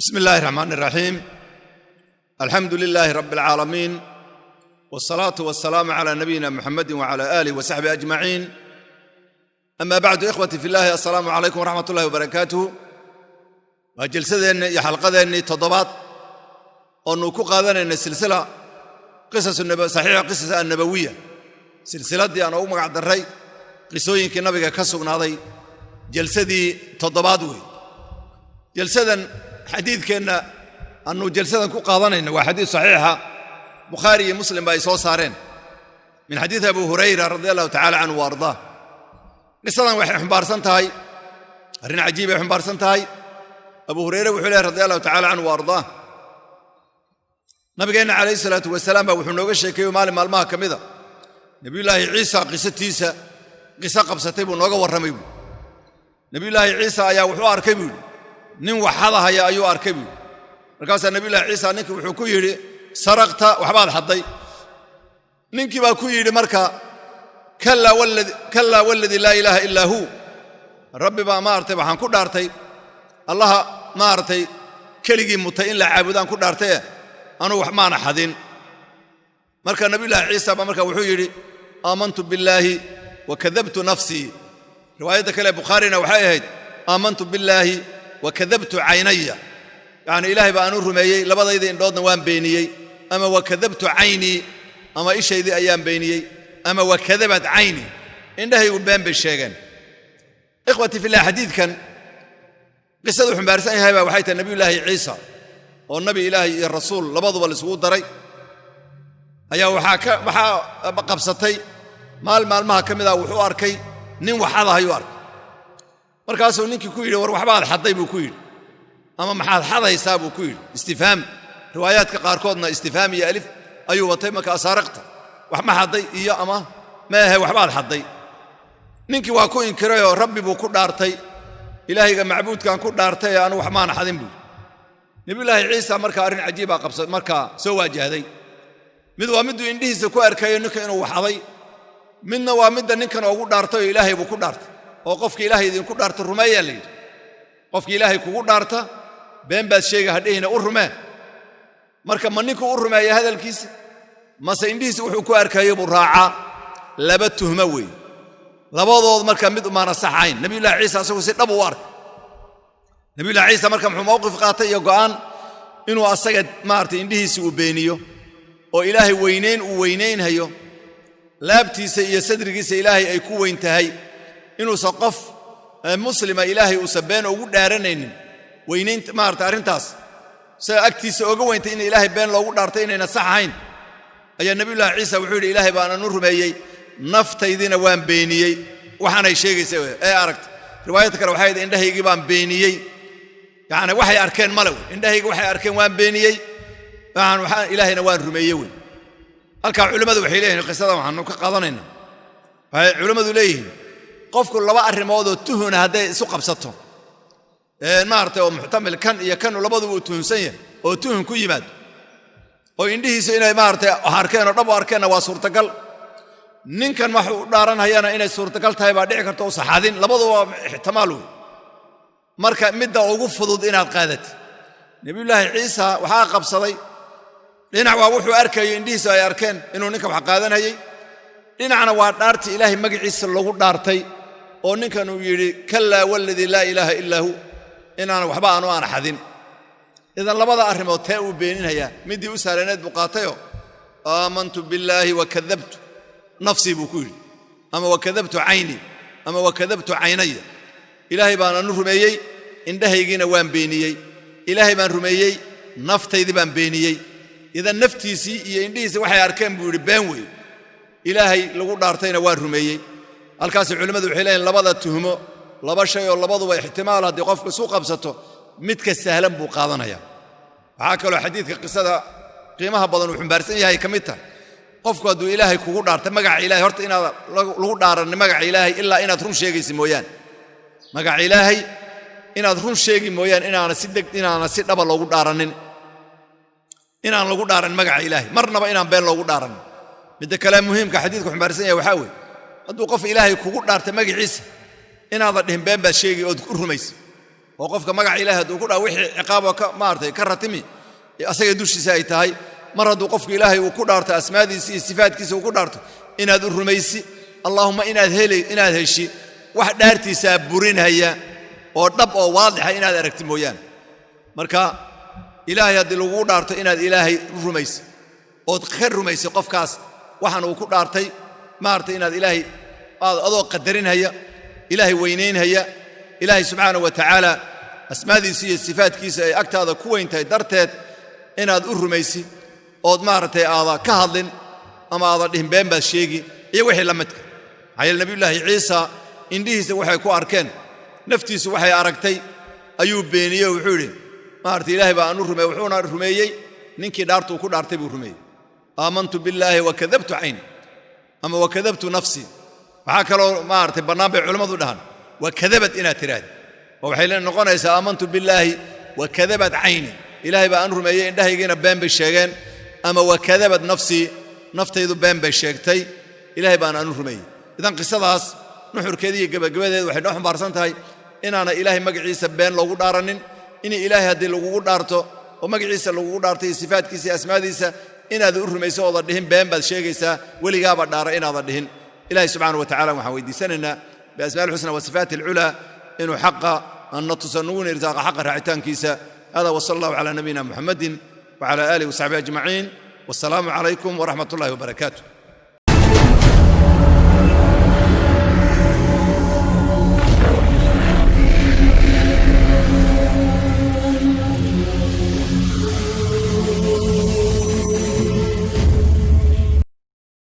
بسم الله الرحمن الرحيم، الحمد لله رب العالمين، والصلاة والسلام على نبينا محمد وعلى آله وصحبه أجمعين. أما بعد، إخوتي في الله، السلام عليكم ورحمة الله وبركاته. Waa jalsadeenni iyo xalqadeennii toddobaad oonu ku qaadanayna silsila qisas saxiixa qisas annabawiya, silsiladdii aan ugu magac darray qisooyinkii nabiga ka sugnaaday, jalsadii toddobaad wey. Jalsadan xadiidkeenna aanu jalsadan ku qaadanayna waa xadiis saxiixa, Bukhaari iyo Muslim ba ay soo saareen, min xadiidi Abu Hurayra رضي الله تعالى عنه وأرضاه. Qisadan waxay xumbaarsan tahay arrin cajiib ay xumbaarsan tahay. Abu Hurayre wuxuu lehy رضي الله تعالى عنه وأرضاه: nabigeenna calayhi salaatu wasalaam baa wuxuu nooga sheekeeyo maalin maalmaha ka mida Nebiyullaahi Ciisa qisatiisa, qiso qabsatay buu nooga warramay. Buu Nebiyullaahi Ciisa ayaa wuxuu arkay, buu yidhi, nin wax xadahaya ayuu arkay, buu yidhi. Markaasaa Nebiyullahi Ciisa ninkii wuxuu ku yidhi: "سرقت", waxbaad xadday. Ninkii baa ku yidhi marka: "كلا والذي لا إله إلا هو", Rabbi baa maaragtay, waxaan ku dhaartay Allaha maaragtay keligii mutay in la caabudaan ku dhaartaye, anugu wax maana xadin. Marka Nabiyullaahi Ciisa baa marka wuxuu yidhi: "آمنت بالله وكذبت نفسي". Riwaayadda kale Bukhaarina waxay ahayd: "آمنت بالله وكذبت عيني", yacni Ilaahay baa aanu rumeeyey, labadayda indhoodna waan beeniyey, ama وكذبت عيني, ama ishaydii ayaan beeniyey, ama وكذبت عيني, indhahaygu been bay sheegeen. إخوتي في الله, xadiidkan qisaduu xumbaarsan yahay baa waxay tahay Nabiyullaahi Ciisa oo nabi Ilaahay iyo rasuul labaduba laisugu daray ayaa waxaa qabsatay maal maalmaha ka mid ah wuxuu arkay nin wax xadahayuu arkay. Markaasuu ninkii ku yidhi: "War, waxbaad xadday," buu ku yidhi, ama "Maxaad xadaysaa?" buu ku yidhi. Istifhaam, riwaayaadka qaarkoodna istifhaam iyo alif ayuu watay. Marka "أسرقت", wax ma xadday, iyo ama maahe waxbaad xadday. Ninkii waa ku inkirayoo Rabbi buu ku dhaartay: "Ilaahayga macbuudkaan ku dhaartay ee anu wax maana xadin," buu. Nebiyullaahi Ciisa markaa arrin cajiibaa qabsa, markaa soo waajahday. Mid waa miduu indhihiisa ku arkayo ninka inuu waxaday, midna waa midda ninkan oogu dhaartay oo Ilaahay buu ku dhaartay, oo qofka Ilaahay idinku dhaarta rumeeyaa la yidhi. Qofka Ilaahay kugu dhaarta, been baad sheega hadhehina, u rumee. Marka ma ninkuu u rumeeya hadalkiisa, mase indhihiisa wuxuu ku arkayo buu raacaa? Laba tuhmo weeye labadood. Marka mid umaana saxayn. Nabiyullahi Ciisa asagu si dhab u arkay. Nabiyullahi Ciisa marka muxuu mowqif qaatay iyo go'aan? Inuu asaga maaragtay indhihiisa uu beeniyo oo Ilaahay weynayn uu weynaynhayo, laabtiisa iyo sadrigiisa Ilaahay ay ku weyn tahay, inuusan qof muslima Ilaahay uusan been ugu dhaaranaynin. Weynaynta maarata arrintaas sida agtiisa oga weyntay in Ilaahay been loogu dhaartay inayna sax ahayn, ayaa Nabiyullahi Ciisa wuxuu yidhi: "Ilaahay baanan u rumeeyey, naftaydina waan beeniyey waxaanay sheegaysa ee aragta." Riwaayadda kale waxay ahayd: "Indhahaygii baan beeniyey", yacni waxay arkeen male wey, "Indhahaygi waxay arkeen waan beeniyey, waxaan Ilaahayna waan rumeeyey" wey. Halkaa culimmadu waxay leeyihin, qisada waxaanu ka qaadanaynaa, waxay culimmadu leeyihiin, qofku laba arrimoodoo tuhuna hadday isu qabsato, maaragtay, oo muxtamil kan iyo kanu labaduba uu tuhunsan yahay oo tuhun ku yimaado, oo indhihiisa inay maaragtay wax arkeen oo dhab u arkeenna waa suurtagal, ninkan waxuu u dhaaranhayana inay suurtagal tahay baa dhici karta u saxaadin, labaduba waa ixtimaal wey. Marka midda ugu fudud inaad qaadatid. Nebiyullaahi Ciisa waxaa qabsaday dhinac waa wuxuu arkayo, indhihiisa ay arkeen inuu ninka wax qaadanayay, dhinacna waa dhaartii Ilaahay magaciisa lagu dhaartay oo ninkan uu yidhi: "كلا والذي لا إله إلا هو", inaan waxba aanu aan xadin. Idan labada arrimood tee uu beeninayaa? Middii u sahlaneed buu qaatayoo "آمنت بالله وكذبت نفسي" buu ku yidhi, ama "وكذبت عيني", ama "وكذبت عيني". Ilaahay baan anu rumeeyey, indhahaygiina waan beeniyey. Ilaahay baan rumeeyey, naftaydii baan beeniyey. Idan naftiisii iyo indhihiisii waxay arkeen buu yidhi been weeye, Ilaahay lagu dhaartayna waan rumeeyey. Halkaasi culimmadu waxay leeyihin, labada tuhmo, laba shay oo labaduba ixtimaal haddii qofku isu qabsato, midka sahlan buu qaadanaya. Waxaa kaloo xadiidka qisada qiimaha badan uu xumbaarsan yahay ka mid tahay, qofku hadduu Ilaahay kugu dhaarta magaca Ilahay, horta inaad lagu dhaaranni magaca Ilaahay ilaa inaad run sheegaysa mooyaane, magaca Ilaahay inaad run sheegi mooyaane, inaana si deg inaana si dhaba loogu dhaaranin, inaan lagu dhaaran magaca Ilaahay marnaba, inaan been loogu dhaaranin. Midda kale muhiimka xadiidku xumbaarsan yahay waxaa weeye, hadduu qof Ilaahay kugu dhaarta magaciisa, inaadan dhihin "Been baad sheegi" ood u rumaysa. Oo qofka magaca Ilahay hadduu ku dhaa, wixii ciqaaboo ka maaratay ka ratimi asaga dushiisa ay tahay. Mar hadduu qofku Ilaahay uu ku dhaarto, asmaadiisa iyo sifaadkiisa uu ku dhaarto, inaad u rumaysi, Allaahumma inaad heli, inaad heshi wax dhaartiisaa burinhaya oo dhab oo waadixa inaad aragti mooyaane. Marka Ilaahay haddii lagugu dhaarto, inaad Ilaahay u rumaysi ood ka rumaysay qofkaas waxaan uu ku dhaartay, maaragtay, inaad Ilaahay adoo qadarinhaya, Ilaahay weynaynhaya, Ilaahay subxaana wa tacaala asmaadiisa iyo sifaadkiisa ay agtaada ku weyn tahay darteed, inaad u rumaysi ood maaragtay aada ka hadlin ama aada dhihin "Been baad sheegi" iyo wixii la midka. Maxaa yeele, Nabiyullaahi Ciisa indhihiisa waxay ku arkeen, naftiisu waxay aragtay ayuu beeniyey. Wuxuu yidhi, maaragtay, "Ilaahay baa aan u rumeeyey." Wuxuuna rumeeyey ninkii dhaartuu ku dhaartay buu rumeeyey. "آمنت بالله وكذبت عيني" ama "وكذبت نفسي". Waxaa kaloo maaragtay bannaan bay culammadu dhahaan "وكذبت" inaad tidhaahdi, oo waxay le noqonaysaa "آمنت بالله وكذبت عيني", Ilaahay baa aan rumeeyey, indhahaygiina been bay sheegeen, ama "وكذبت نفسي", naftaydu been bay sheegtay, Ilaahay baan aan u rumeeyey. Idan qisadaas nuxurkeeda iyo gebagabadeeda waxay noo xambaarsan tahay inaana Ilaahay magaciisa been loogu dhaaranin, in Ilaahay haddii lagugu dhaarto oo magaciisa lagugu dhaarto iyo sifaadkiisa iyo asmaadiisa, inaad u rumayso oodan dhihin "Been baad sheegaysaa, weligaaba dhaara" inaadan dhihin. Ilahay subxaana wa tacala waxaan weydiisanaynaa بأسمائه الحسنى وصفاته العلى inuu xaqa anna tusa, nuguna irsaaqa xaqa raacitaankiisa. هذا وصلى الله على نبينا محمد وعلى آله وصحبه أجمعين، والسلام عليكم ورحمة الله وبركاته.